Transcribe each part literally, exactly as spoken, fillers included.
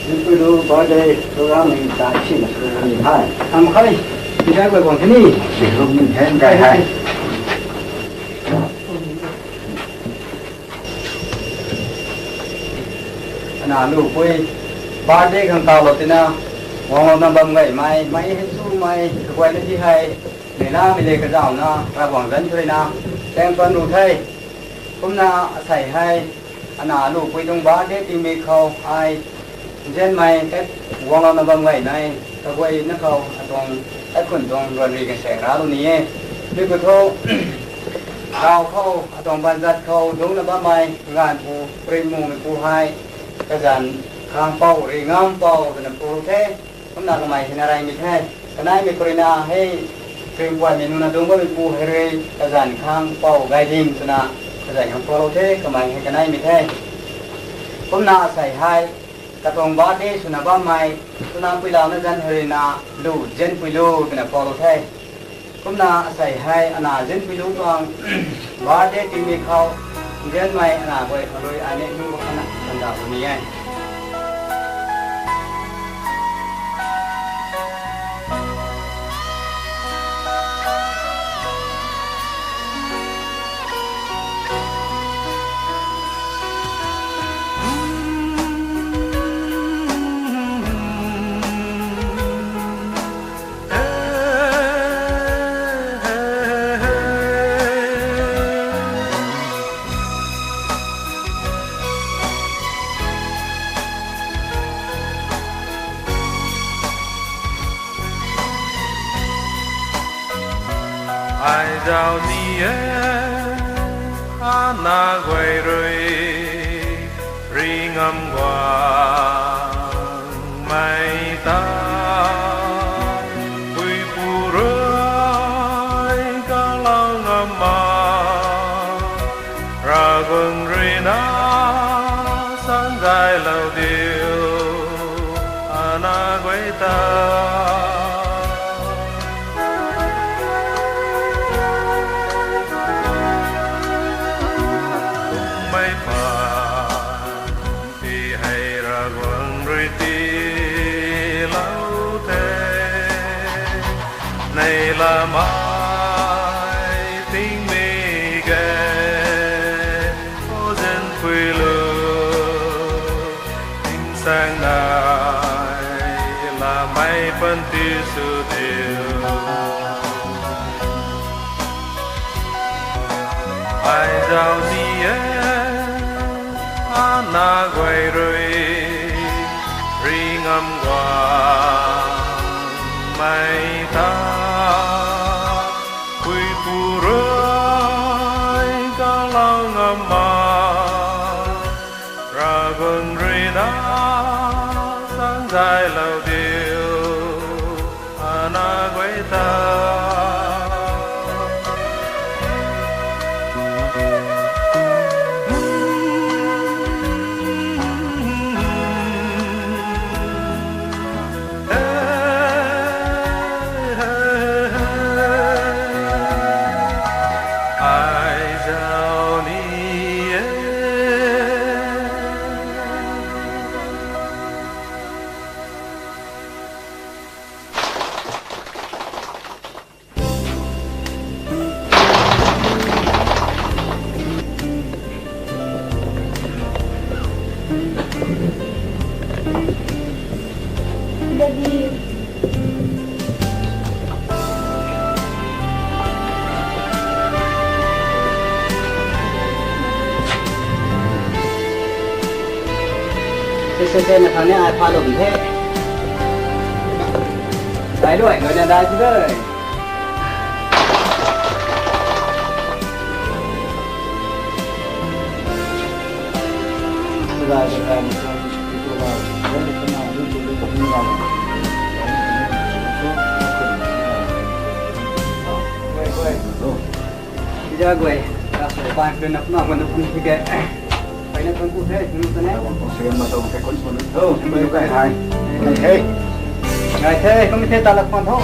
Zinpui lu birthday program ni ta si na program ni hai. Tham khai. Ni khai koi bang ni. Ni khai kai hai. Ana lu pui birthday khang tau lo tina, guang lo na bam gay mei, mei hei chu mei, kaguay na di hei, neihla mei le kazauh na, Ravguangc zanc khou rui na, tang pan ru the. Kumna asei hei, ana lu pui tuang birthday tingmik khou ai, nzianmei, tat guang lo na bam gay mei, kaguay na khou, atuang, tat khun tuang ruan ri kan seng ra lu ni e. Tiki thu, tau khou, atuang banzat khou, dungc na bammei, nganv pu, pring mumei pu hei, kazanc, khang pou, ri ngam pou, twna pu the. Kumna kamei hei na reymei the. Kaneimei khou rui na hei, ringpuaymei nuna dungc bammei pu hei rui, kazanc khang pou gay ding twna, kazanc khang pou lou the, kamei hei kaneimei the. Kumna asei hei, katuang birthday swna bammei, twna pui lau na zanc hei rui na, lu, Zinpui lu, twna pou lou the. Kumna asei hei, ana Zinpui lu tuang, birthday tingmik khou, nzianmei ana guay khou rui, ai ni lu khana, tanda lu ni e. Ai zauc ni e, ana guay rui, ri ngam guangmei ta, puipu rui, kalou ngam ma, Ravguangc rui na, sang zaylou diu, ana guay ta. Mei pa, ti hei Ravguangc rui tiilou the. Neihlamei tingmik ge, o Zinpui lu, tingsaeng nai, lamei panty sw diu. Ai zauc ni e, ana guay rui, ri ngam guangmei ta, puipu rui, kalou ngam ma, Ravguangc rui na, sang zaylou diu, ana guay ta. Ai zauc ni e. Se, se, se, na khang ni ai pha lum the. Dai luai, luai na dai tu de. Ida guay, ras le pan kena puna mana pun thike. Pai na pun ku the, pun ta ne. Wan pun se ma tau ke kun pun tho, pun kai hai. Hey. Ngai the, kum the ta lak pan tho.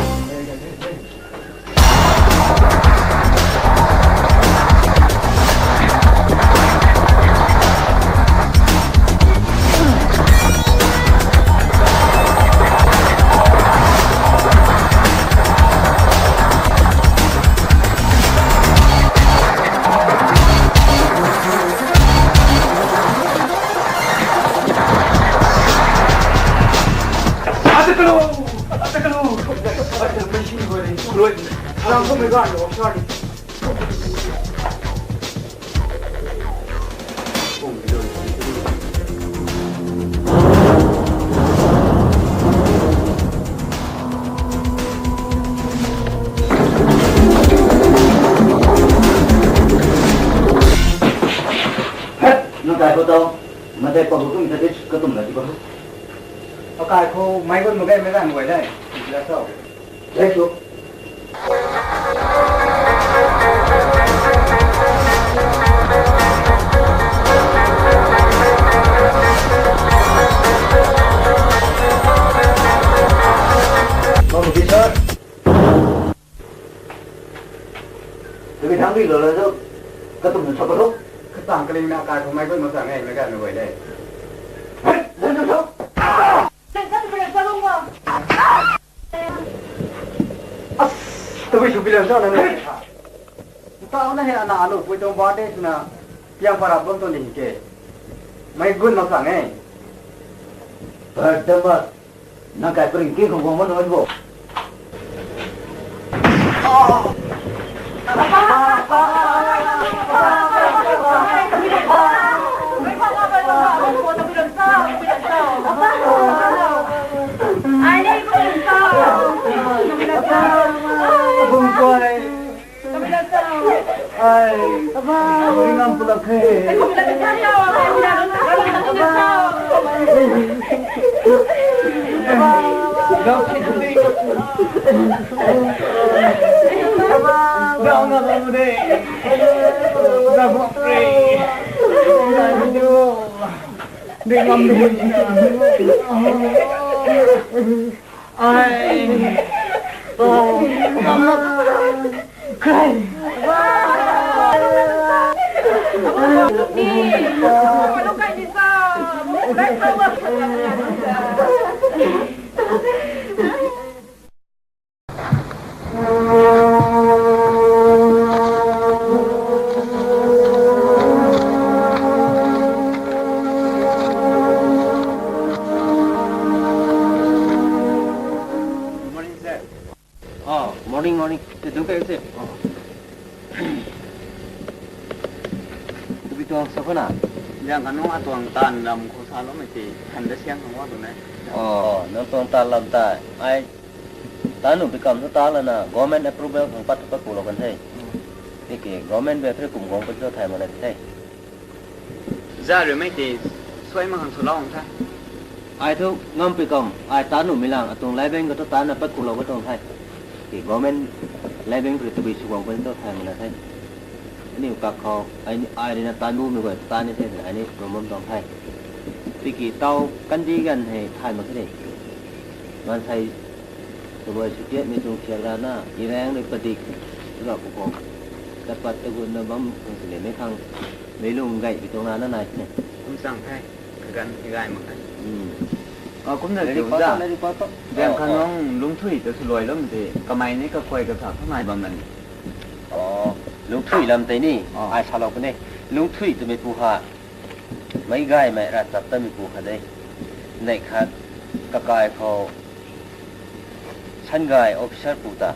Kai khou tau, mansei pabu kum ta di katumna di khou. Akai khou meic gun mak ge, meic ganv guay de. Let's go. Tabui thangc ri lou la tu, katumna sa pa tho. Katang kaling na kai khou meic gun mak sa nge, meic ganv guay de. Hei, lou tu tho. As, tabui sw pi lou sa na ni. Tau na hei ana alu pui tuang birthday swna piang para bam tuang ding ke. Meic gun mak sa nge. Birthday mak. Nang kai pring king khang guang man bo. Bung koi. Ai, ringam pulak the. Gau na bam de. Gau bam re. Ringam de. Ai. Oh, mama. Cry. Morning, sir. Oh, morning, morning. Te dun kai se. Oh. Tabui tuang sa khou na? Liang kanu atuang taanv lam khou sa lou mei te, han da siang khang wa tu ne. Oh, nang tuang taanv lam ta, ai, taanv nu pi kam thu ta lana, government approval khang pat thu pat ku lou kan the. Hmm. Tiki government be thre kum guang pat thu thay mak na the. Za rui mei ti, suai mak khang swlou ang the. Ai thu ngam pi kam, ai taanv nu mi lang, atuang lai beng ka thu taanv na pat ku lou ka tuang the. Ki government lai beng pri tabui sw guang pat thu thay mak na the. Aniu kak khou, ai, ai rui na taanv bu mi guay taanv ni the, ai ni problem tuang the. Tiki tau kandi ganv hei thay mak khe de. Maansei, tabui sutiat mei tuang thiak rana, irang rui padik, ra pu khou. Tapat tagun na bam khang sile mei khang, mei lung gay pi tuang rana nai the. Kum chang the, kaganv hei gay mak khe. Hmm. Ah, kumna Lari kiu pa za. To, lari pa to. Biang Oh, khan oh. Nung lungthui ta swluai lou mei te, kamei ni kakhuay kathak thu nai bam na ni. Oh, lungthui lam tei ni, Oh. Ai salou puni. Lungthui twmei pu ha, meic gaymei ravchaptatmei pu khat de. Neih khat, kakai khou, Sangay officer pu ta,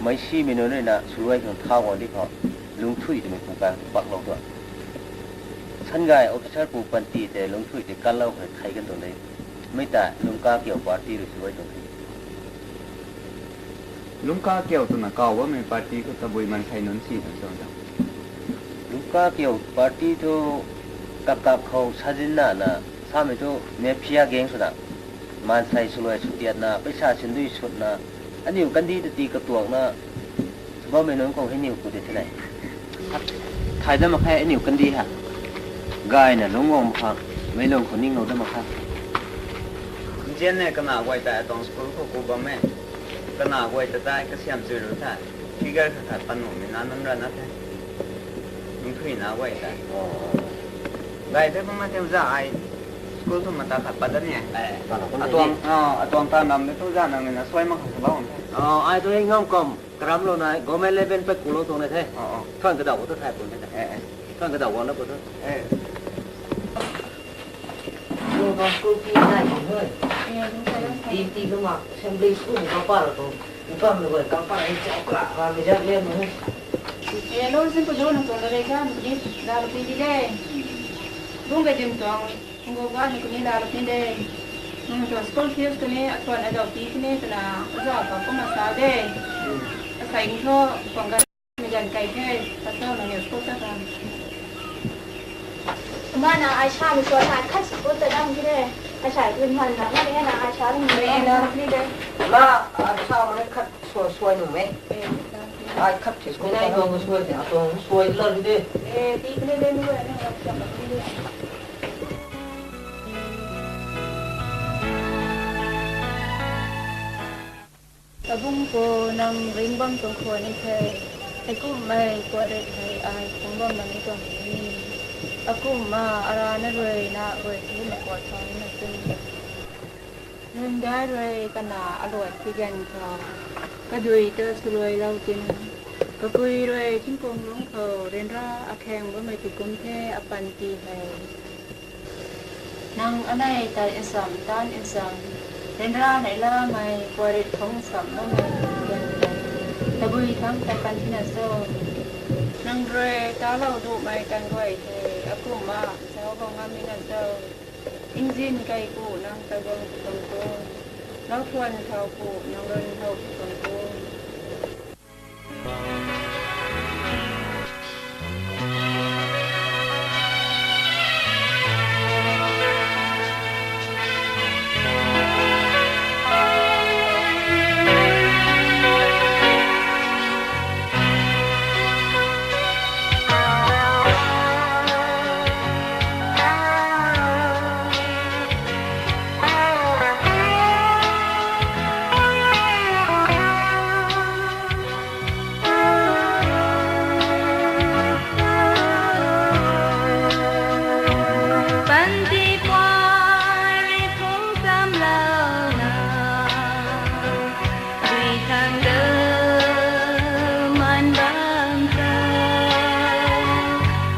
meicsimei nunc rui na swluai khang thau guang di khou, lungthui twmei pu ka paklou tu. Sangay officer pu panty tei lungthui tei kanlou khang thei kan tuang de. Mei ta Lungka Kiu party rui swluai tuang the. Lungka Kiu twna kaw bammei party khou tabui maansei nunc si tan tuang ta. Lungka Kiu party thu kakak khou sazinna na, samei thu mafia gang swna, maansei swluai sutiatna, paisa sindui sutna, aniu kandi ta ti katuakna, sw bammei nunc khou hei niw ku de the ne. Thay dat mak khe aniu kandi ha. Gayna lungc guang mak kha, meic lung khou ninglou dat mak kha. Nzian e, kana guay ta atuang school khou ku bam e. Kana guay ta tei kasiam chui ru the. Figure khat khat panuhmei na nunc ra na the. Lungthuina guay ta. Gay the kumna the za ai. School thu mata khat pat dat ni e. Atuang, ah, atuang taanv lam ni thu za nang ni na suai mak khang lou the. Ai tu hei ngam kam, karamlouna government level pat kulou tuang na the. Thuan kadaw khou tu thay pun the. Thuan kadaw guang na pu tu. School fee nai bam he. Ti, ti kumna assembly school ni kampar tu. Kampar ni guay kampar ni chau kra kramei zat lian mak he. E, lou sin pu du nang tuang lalei ga nang kuni laalou puni de. Bung gay dim tuang, bung gay ga nang kuni laalou puni de. Nang tuang school fees kuni atuan adau pi kuni twna oja khou kumna sa de. Asei ni thu kuang ga mei ganv kai the, pasal nang ni school ta khang. Mana ai sa mi suai sa khat si ko ta dam ki de. Ai sa rin man na ma de na ai sa rin me na ni de. Ma, ai sa ma khat suai suai nu me. Ai khat si ko ta dam suai de, a tuang suai la ni de. Eh, ti kle le nu na sa ma ni de. Abung pu, nang ring bam tuang khwan ni the. Heikumhmei kuat rit hei ai phung bam nang ni tuang ni. Akumhna arana rui na rui tu na kuat khwan ni na tun. Ring dai rui kana aluat ki gan khou. Kadui ta swluai lou tina. Kapui rui thingkung lungc khou ryanra akhang bammei ti kum the apanti hei. Nang anei ta nsam tan nsam, ryanra nei lamei, kuat rit thung nsam loumei, tabui thang ta kan tina cho. Nang rui talou duhmei tan guay the, akumhna zauc bam ngam ni na cho. Engine kai ku nang ta bam tuang ku, lau thuan thau ku nang run thau tuang ku. Panty puai rui phung samlouna, dui thang dui man bam ta,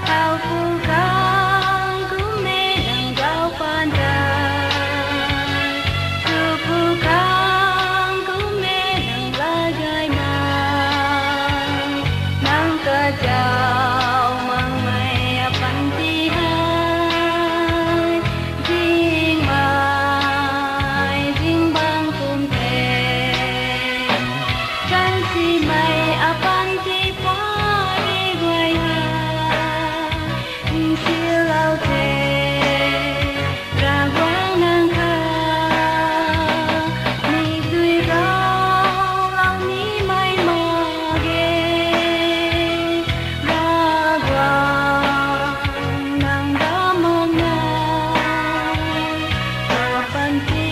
thau phu khang kum e nang zauc pan ta, tu phu khang kum e nang laa gay ma. Nang kazauh makmei apanty hei, zingmei zingbangc kum the. Kansimei apanty puari guay hei, nsilou the. Ravguangc nang kha, mi dui rau lou nimei mak ge. Ravguangc nang damak na, apanty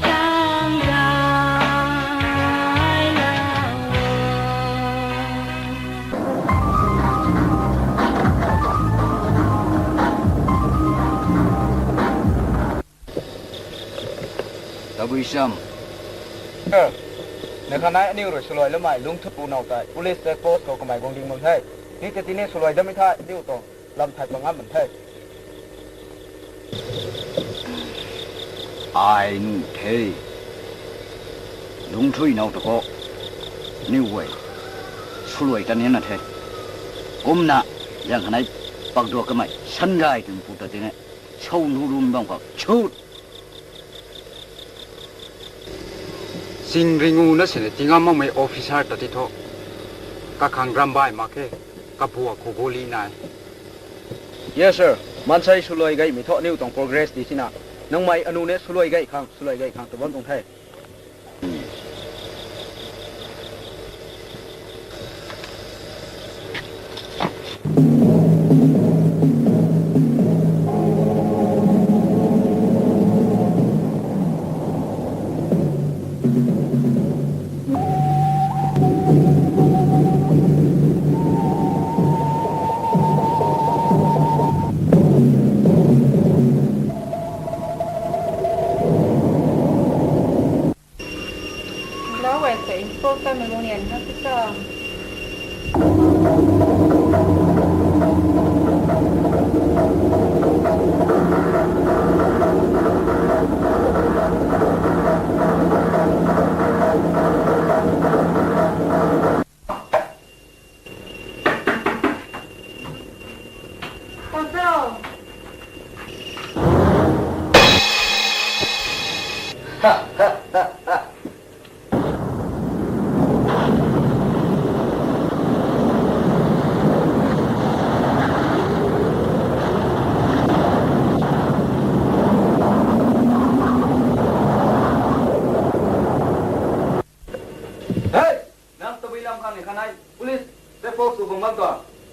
tang gay lou. Tabui sam. Sir, na khanei aniu rui swluai lamei lungcthu pu now tei police check post khou kamei guang ding bam the. Tiki tini swluai dammei thei aniu tuang lam thay pa ngam bam the. Ai nuh the. Lungcthui now ta khou, aniu guay swluai ta ni na the. Kumna, zang khanei pakduak kamei sangay twmei pu ta tini, sou nu rum bam khou chut. Ching ringu na sini tingam makmei officer ta ti thu, kakhang rambai mak khe, kabuak khou goli nai. Yes sir, maansei swluai gaymei thu aniu tuang progress ti sina, nangmei anu ni swluai gay khang, swluai gay khang ta bam tuang the. Lau ai sa inpok ta mei lungnian na tu ta.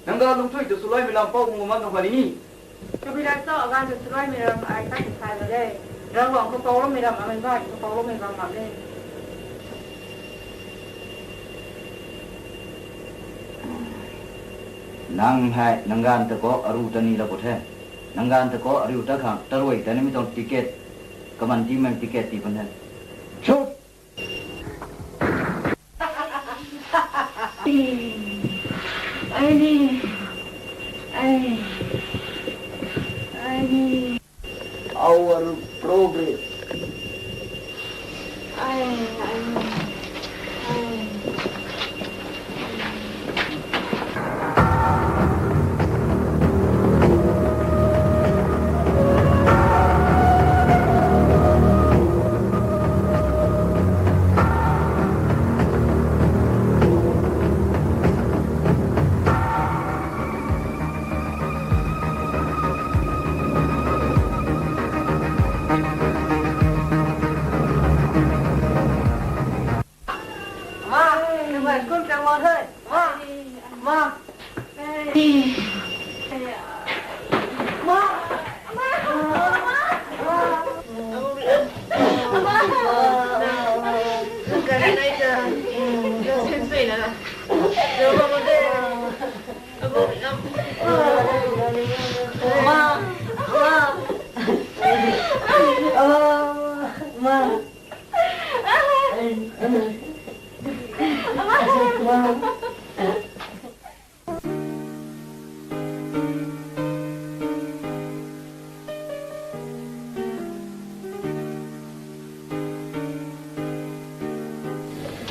Nang ganv lungthui tu swluaimei lam pou kum mak nuh kha ni. Kabira cho, aganv tu swluaimei ram ai khat ti sai mak e. Ravguangc khou pouloumei ram, amei bai khou pouloumei ram mak e. Nang hei nang ganv ta khou aru ta ni la pu the. Nang ganv ta khou ariu ta khang taruai ta nimei tuang ticket, kaman tiimei ticket tii pan the. Chut! Ai ni. Ai. Ai ni. Our progress. Ai, ai ni. Ai. Ma, nang guay school tang wan the. Ma, ma. Ma. Ma. Ma. Ma. Ma.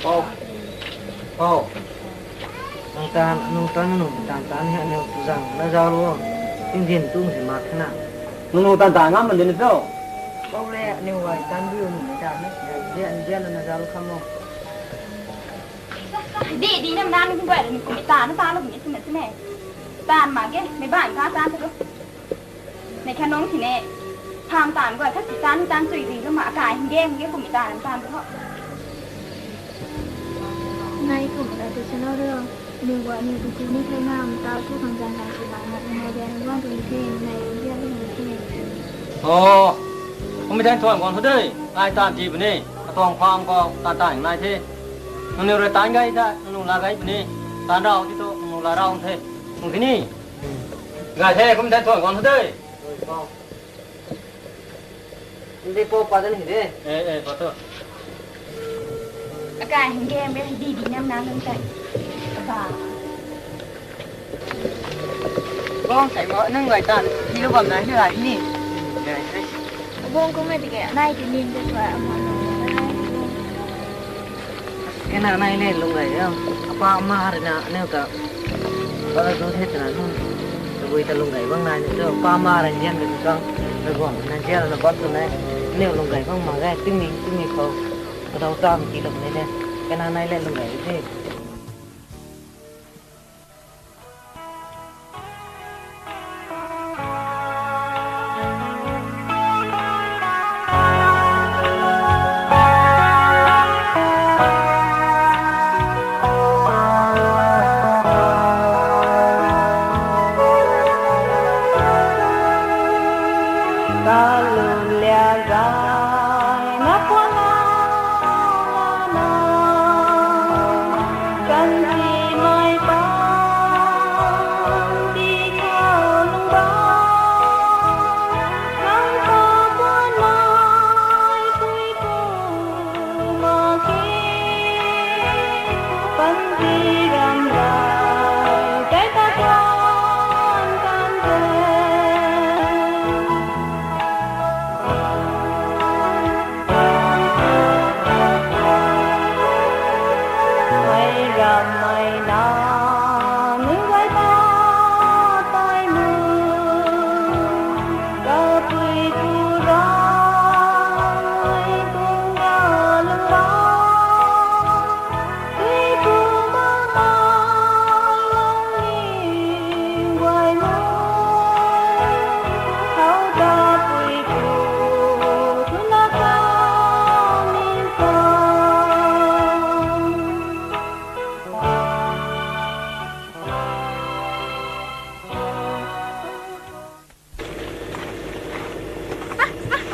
Pou. Pou. Nang tan, nang tan, nang tan, tan hei aniu tu zang na zau lu. Ting din tung si mak khe na. Nang nang tan tan ngam man din cho. Pou le, aniu guay tan biu nang tan na. Dia, dia na zau lu kham mo. Di, di, nam, nam, ni kum bai, ni kum tan, na tan, na kum ni, kum ni, kum ni. Tan mak ge, mei bai, tan, tan, tan. Nei kha nung si ne, tham tan guay khat si tan, tan chui di, lama akai hing ge, hing ge, kum ni tan, tan, tan, tan. Nai kum na tu channel ro, ni guay ni tu ni thai nam, ta tu khang jan khang si bang na, nai dia, nai guang tu ni the, nai dia, nai the. Oh, kum ni tan, tan, guang thu de, nai tan ti bu ni, katuang pham khou, tan, tan, nai the. Nangniw rui tan gay ta, nangniw la gay puni. Tan rau ti tu, nangniw la rau the. Nang kini. Gay the, kum the thuan guang the. Nde po pa dan hi de. Eh, eh, pa tu. Akai hing game be di di nam nam nam tai. Ba. Bong sai mo nang gay tan, di lu bam na hi gay ni. Gay the. Bong kum e ti ke, nai ti nin te tua, ama nai. Kena nai le lung gay o. Apa ama rui na aniu ta. Pala du the twna nung. Tabui ta lung gay bang nai ni cho. Apa ama rui nzian de tu chang. Tabui na nzian na bam tu nai. Aniu lung gay bang mak ge. Tingmik, tingmik khou. Kadau tam ki lung ni de. Kena nai le lung gay the.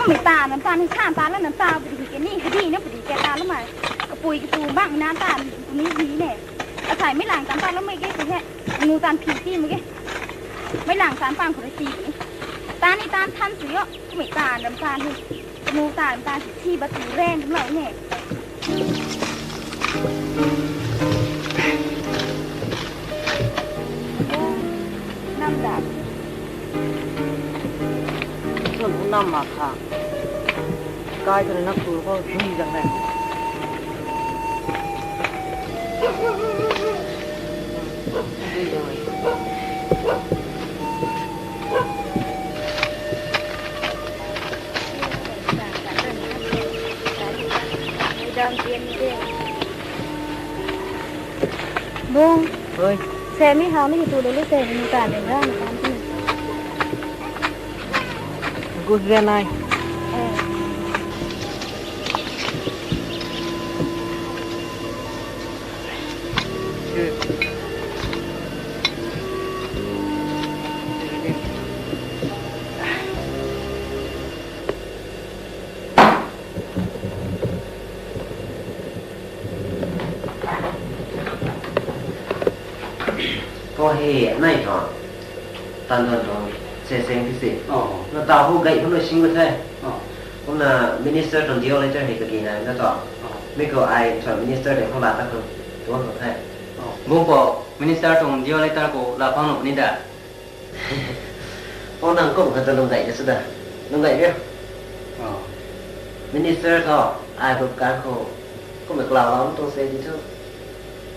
Mei ta, nam ta, ni sa ta, la nam ta, pudi ke ni, kadi na pudi ke ta, la mai. Kapui kapu bang na ta, ni di ne. Asai mei lang tan ta, la mei ke, ke he. Ngu tan phi ti mei ke. Mei lang tan pang kuri ti ni. Ta ni tan than su yo. Mei ta, nam ta ni. Ngu tan ta si ba tu ren lo ne. Nam da. Chun u nam ma kha. Kai tu na ku ko dui jang ne. Dui jang ne. Bung. Oi. Semi hau ni tu le le se ni ta de ga ni kan ti. Gus ve nai. Eh. Ko he nai tho. Tan tan tho. Se seng ti se. Oh. Na ta hu gai hu lo sing ko the. Oh. Kumna minister tuang D O letter hei kagi na na tho. Oh. Mi ko ai tho minister de hu la ta ko. Tuang ko the. Oh. Bung po minister tuang D O letter ko la phang lo ni da. Pau nang kum khat ta lung gai na sw da. Lung gai ria. Oh. Minister tho, ai buk kan khou, kum e klau lau tuang se di thu.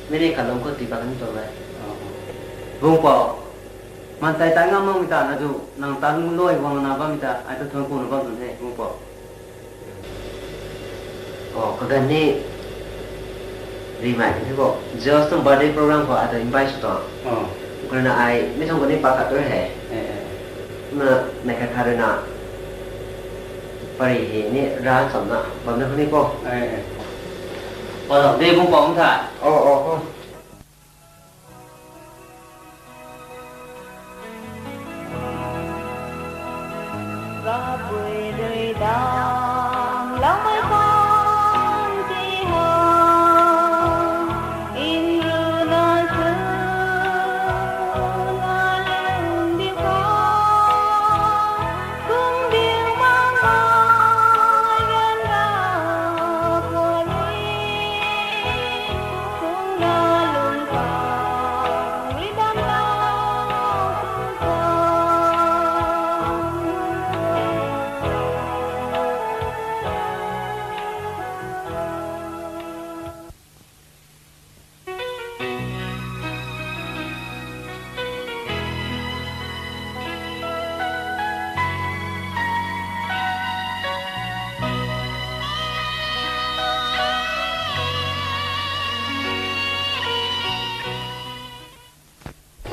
Mini khat lung khou ti pa kan tuang lai. Oh. Bung po. Man tai tai ngam mang mi ta na ju, nang tan loi wang na bam mi ta, ai tu thon ku na bam tun the, bung po. Oh, kagan ni ri mai kan the bo. Josh tuang birthday program khou ata invite sw tuang. Oh. Kurna ai mi thong kani pa khat tu he. Eh, eh. Na, na khat khat rui na. Pari hi ni ran sam na, bam na kani po. Eh, eh. Pa lo, de bung po mung tha. Oh, oh, oh.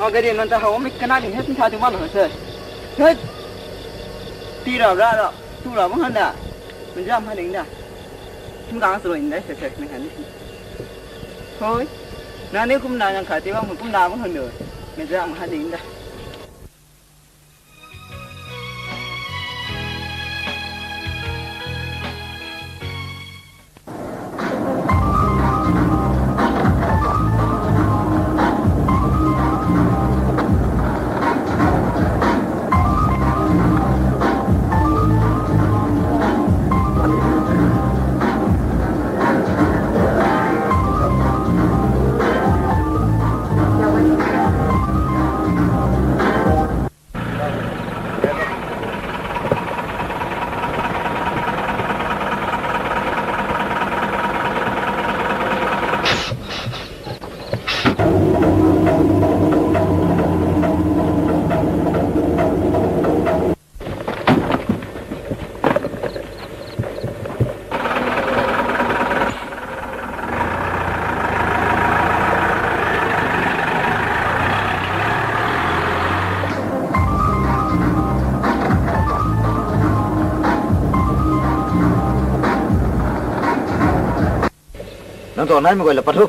Oh, gari nan ta hau mi kana ding he, tha tu man ho se. He. Ti ra ra ra, tu ra bang han da. Mei jam ha ding da. Kum gang sw lo in da se se, mei han ni. Hoi. Na ni kum na nang kha ti bang kum na bang han do. Mei jam ha ding da. Nang tuang naimei guay la pat thu.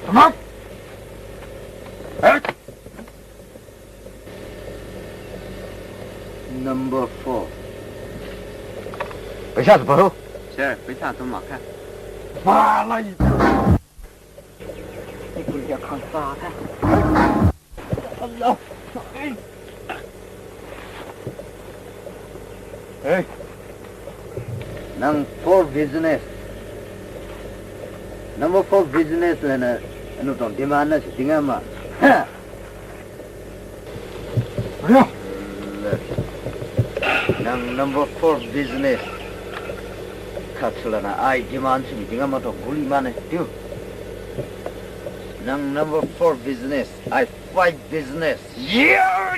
Tamap! Hey! Number four. Paisa tu paro. Sir, paisa tu mak kha. Ba lai. Ni pui ya khang sa tha. Hey. Nang for business. Number four business lana, anu tuang demand na si dinga ma. Ha. Ayo. Nang number four business. Khat swlana ai demand sw dinga ma tuang guli ma ne. Tiu. Nang number four business. I five business. Yeah!